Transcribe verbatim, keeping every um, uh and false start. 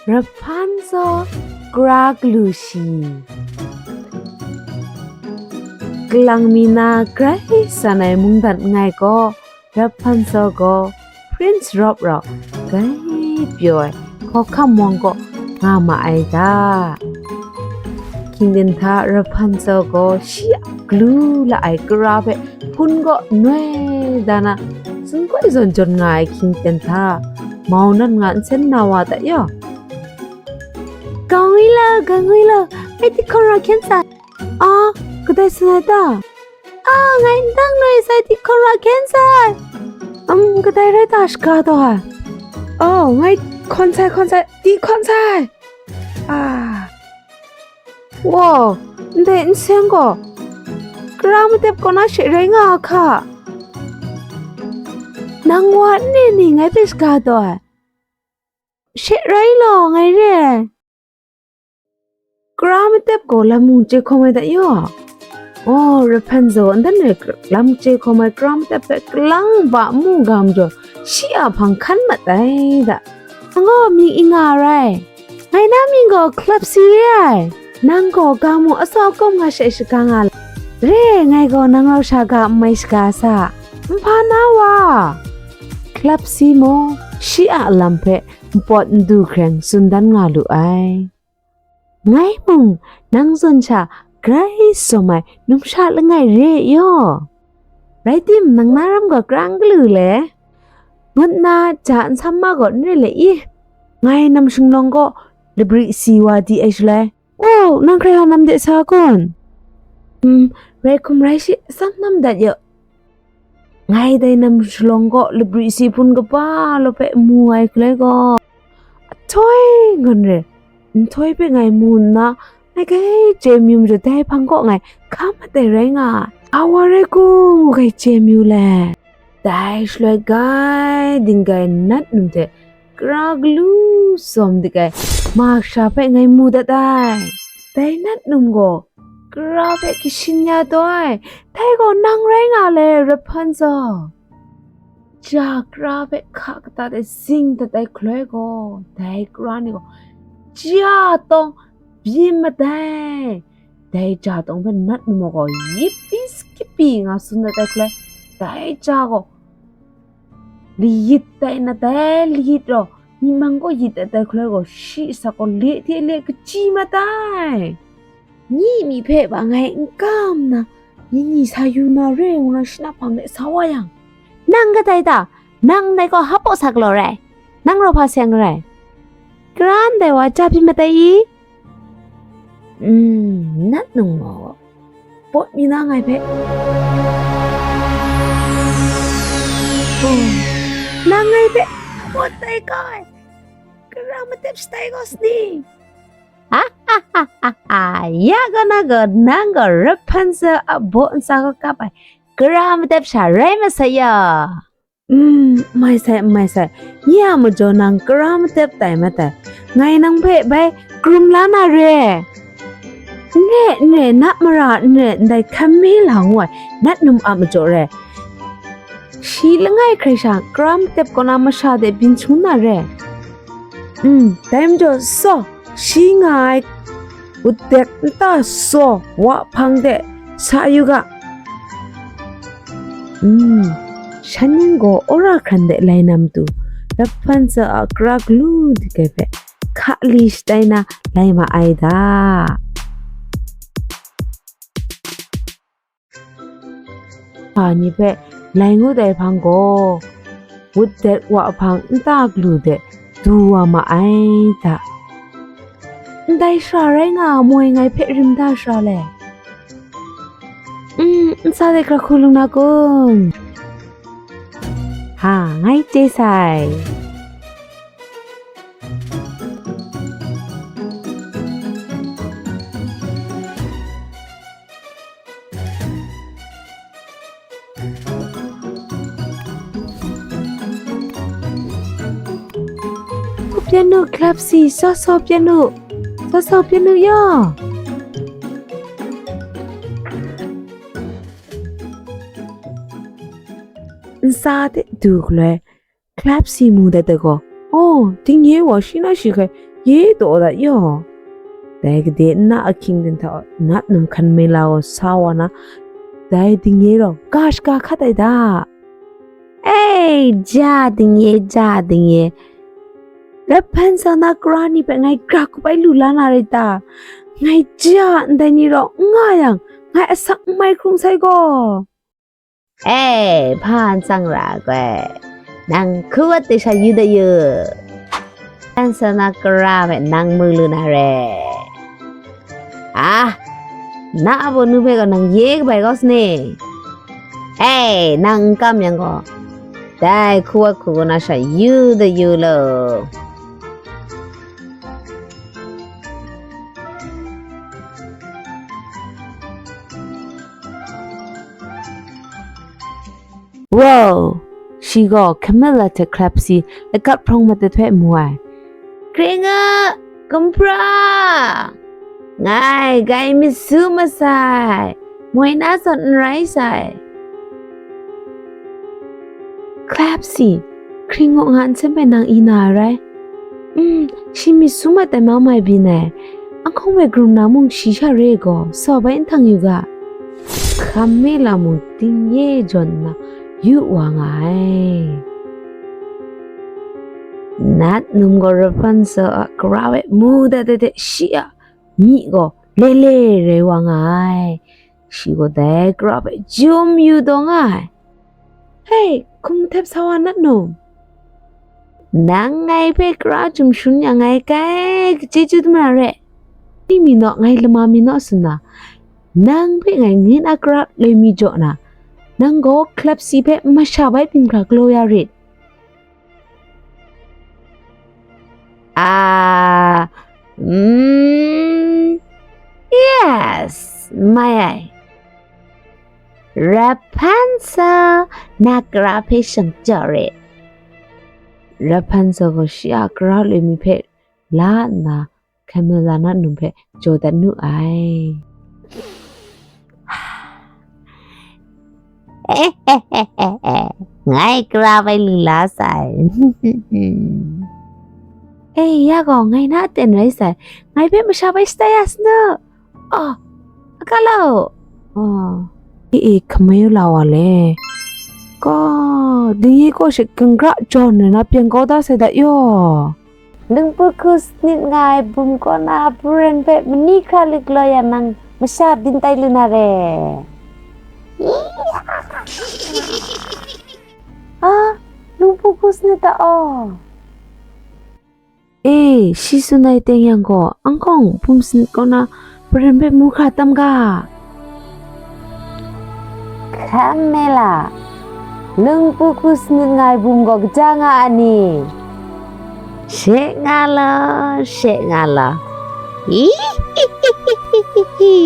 Rapunzel, kra galu shi. Kalang mi na grai san ai mungdan langai gaw, Rapunzel gaw Prince Rob rau grai pyaw ai hkawhkam wang kaw nga ma ai ta. Hkying ten hta Rapunzel gaw shi a galu la ai kara hpe hpun kaw noi da na, sumkoi zawn jawn nga ai hkying ten hta, mau nan nga nsen na wa ta yaw, "Gang wi la, gang wi la, ngai tihkawng ra hkyen sai." "A, kadai sa ai ta?" "A, ngai ndang noi sai, tihkawng ra hkyen sai." "Um, kadai rai ta shaga taw ai?" "Oh, ngai hkawn sai, hkawn sai, tihkawng sai." "A, wow, ndai nseng gaw kara matep kaw na she rai nga a hka? Nang wa n re ni ngai hpe shaga taw ai? She rai law, ngai re ai. Kara matep gaw lam mung chye hkawm ai da yaw." Oh, Rapunzel ndan e lam chye hkawm ai kara matep hpe kalang ba mu ga majaw, shi a hpang hkan mat ai da. "Nang gaw mying i nga rai. Ngai na mying gaw Klapsi re ai. Nang gaw ga mu, asaw akawm nga she shaga nga la. Re, ngai gaw nang rau sha ga n mai shaga sa. Nhpa na wa, Klapsi mung shi a lam hpe npawt ndu hkreng tsun dan nga lu ai. Ngai mung nang zawn sha grai sawm ai numsha langai re ai yaw. Rai tim, nang na ram gaw kara n galu le?" ngut nna ja nsam ma gaw n re le i? "Ngai nam shinglawng kaw labri si wa di ai shaloi." "Wow, nang hkrai hkra nam de sa kun?" "Um, rai hkum rai shi, atsam nam dat yaw. Ngai dai nam shalawng kaw labri si hpun kaba law hpe mu ai hkaloi gaw, ahtoi ngan re, nhtoi hpe ngai mu nna, ngai grai chye myu majaw, dai hpang kaw ngai hkam mat ai rai nga ai. Awa rai ku, ngu grai chye myu le. Dai shaloi grai dinggai nat num hte kara galu sawm dik ai masha hpe ngai mu dat ai. Dai nat num gaw kara hpe kashin ya taw ai, dai gaw nang rai nga le, Rapunzel." Ja kara hpe hka kata de zing dat ai hkaloi gaw, dai kara ni gaw ja tawng byin mat ai. Dai ja tawng hpe nat num gaw yipi sakipi nga tsun dat ai hkaloi, dai ja gaw layit tai nat ai, layit gaw myi mang kaw yit dat ai hkaloi gaw, shi asak gaw le hte le kachyi mat ai. Myi mi hpe ba ngai n kam nna, myi ni sa yu na re ngu na, shi na hpang de sa wa yang, "Nang kadai ta? Nang ndai gaw hpa sa galaw rai? Nang rau hpa seng rai? Kara ndai wa ja byin mat ai i? Mm, nat nung gaw pawt mi na ngai hpe. Oh, nang ngai hpe pawt tai ga ai, kara matep shatai gaw sani?" "Ha, ha, ha, ha, ha. Ya gaw na gaw, nang gaw Rapunzel a baw ntsa gaw kap ai kara matep sha rai masai ya?" "Mm, n mai sai, n mai sai. Nye a majaw nang kara matep tai mat ai. Ngai nang hpe bai karum la na re. N re, n re, nat mara n re, ndai hkan mi la ngu ai nat num a majaw re. Shi langai hkrai sha kara matep kaw na masha de byin shangun na re. Mm, dai majaw saw, shi nga ai wutdek nta saw wa hpang de sa yu ga. Mm, shan ning gaw wora hkran de lai na matu, Rapunzel a kara galu dik ai hpe hka li shatai na lai ma ai da." Hpa ni hpe lai ngut ai hpang gaw, wutdek wa hpang nta galu de du wa ma ai da. Ndai sara rai nga ai moi ngai hpe rim da sara le? Mm, ntsa de hkra hku lung na kun? Ha, ngai chye sai. Pyan u, Klapsi, saw saw pyan u, saw saw pyan u yaw. Ntsa de du galoi, Klapsi mu dat ai gaw, oh, dingnye wa shi na shi hkai ye taw da yaw. Dai gade nna ahkying din hta nat num hkan me la gaw sa wa na, dai dingye rau ga shaga hkat ai da. Ei, ja dingye, ja dingye. Rapunzel na kara ni hpe ngai gra hkup ai lu la na rai ta? Ngai ja ndai ni rau n nga yang, ngai asak n mai hkrung sai gaw. Ei, hpa n tsang ra ai gaw, nang hku wat de sha yu de yu. Rapunzel na kara hpe nang mu lu na re. Ah, na a bawnu hpe gaw nang ye kabai kau sani? Ei, nang n kam yang gaw, dai hku wat hku na sha yu de yu law. Wow! Shi gaw Camilla hte Crabsy lakap hprawng madat hpe mu ai. Kring a, gumhpraw! Ngai, gai myit su masai, moi na zawn n rai sai. Crabsy, hkring ngu nga nsen hpe nang i na a rai? Mm, shi myit su mat ai ma mai byin ai. Ahkang hpe karum na mung shi sha re ai gaw, sa bai nhtang yu ga. Camilla mung dingye jawn nna yu wa nga ai. Nat num gaw Rapunzel a kara hpe mu dat dat de, shi a myi gaw le le rai wa nga ai. Shi gaw dai kara hpe jum yu taw nga ai. Hei, hkum htep sa wa nat num? Nang ngai hpe kara jum shangun yang ngai kai, chyeju dum ra re. Ni mi naw, ngai lama mi naw tsun na, nang hpe ngai ngen a kara loi mi jaw na, nang gaw Crabsy hpe masha bai byin hkra galaw ya rit. Ah, mm, yes, mai ai. Rapunzel, na kara hpe shang jaw rit. Rapunzel gaw shi a kara loi mi hpe la nna, Camilla nat num hpe jaw dat nu ai. Ngai kara bai lu la sai. E, ya gaw, ngai na aten rai sai. Ngai hpe masha bai shatai ya sanu. Oh, a ga lo. Oh. E, e, hkamai u la wa le. Gaw, dingye kaw she gangra jawn ai na pyen kau da sai dat yaw. Lungpu hku sanit nga ai bum kaw na paren hpe mani hkra lit galaw ya nang masha byin tai lu na re. A, lungpu hku sanit ta aw. E, shi tsun ai teng yang gaw, anghkawng bum sanit kaw na paren hpe mu hkra tam ga. Hkam me la, lungpu hku sanit nga ai bum gaw kaja nga a ni? She nga law, she nga law. Hi, hi, hi, hi, hi, hi.